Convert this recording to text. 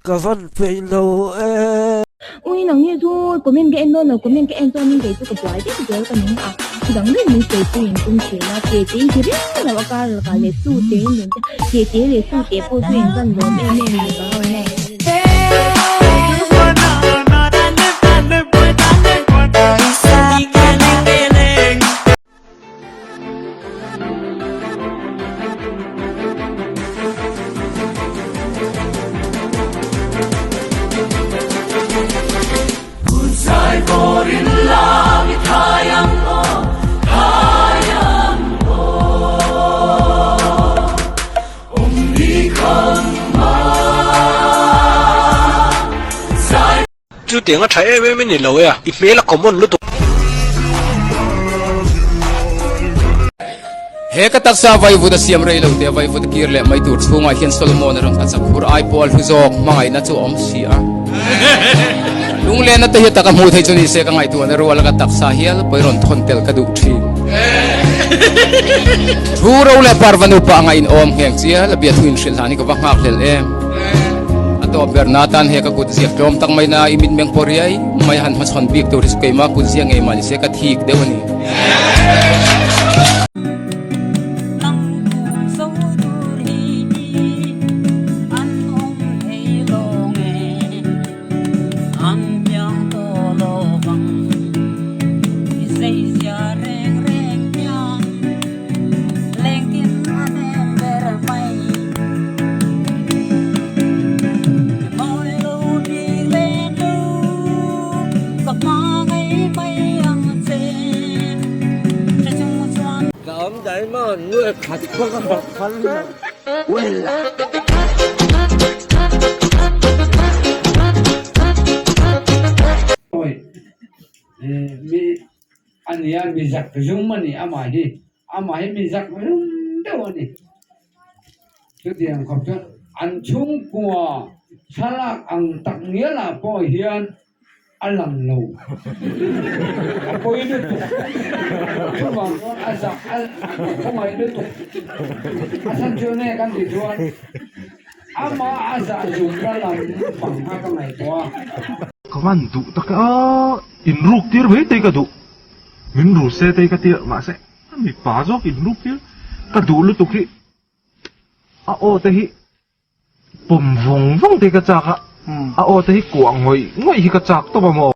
Ka van peih lo e. Ui nang hi chu comment ka en dawn lo comment ka en chuan in kei chu ka buai deuh zel ka ning a chudang daih min sawi pui in tum thin a ke te in ti reng lo a kar lakah leh su te in rawn ti a ke te leh su te pawh chu in van lawm em em ni ka ho nge. Chutiang a tha em em i ni lo e a, i hmel a common lutuk. He ka taksa vaivut a siam rei lo te vaivut a kir leh mai tur chhungah hian Solomon a rawn ka chak hur ai pawh a hlu zawk hmangaihna chu a awm si a. Lunglenna te hi taka hmuh theih chu ni se ka ngaihtuahna rual a ka taksa hial pawi rawn thawn tel ka duh thin. Thu ro leh parva nupa anga inawm ngheng chial a biathu inhrilh hlan hi ka va nghak hlel em. A tawp ber na tan he ka kut ziak tlawm tak mai na i mitmeng pawh riai mai han hmachhawn bik tur hi chu keimah kut ziak ngei mah ni se ka thik deuh a ni. Mi a ni a, mi zak zum a ni amah hi, amah hi mi zak zum deuh a ni. Chutiang khawp chuan an chhungkua thlalak ang tak ngialah pawh hian a lang lo. A pawi lutuk. Chuvang chuan a zak a khawngaih lutuk. A chhan chu nge kan tih chuan amah a zah zumna lam pang kha ka ngaihtuah a. Ka van duh tak e a, in ruk tir mai te ka duh. Min ru se te ka tia mahse a mipa zawk in ruk tir ka duh lutuk hi a aw te hi pawm vawng vawng te ka chak a, a aw te hi kuah ngawih ngawih hi ka chak tawp a maw.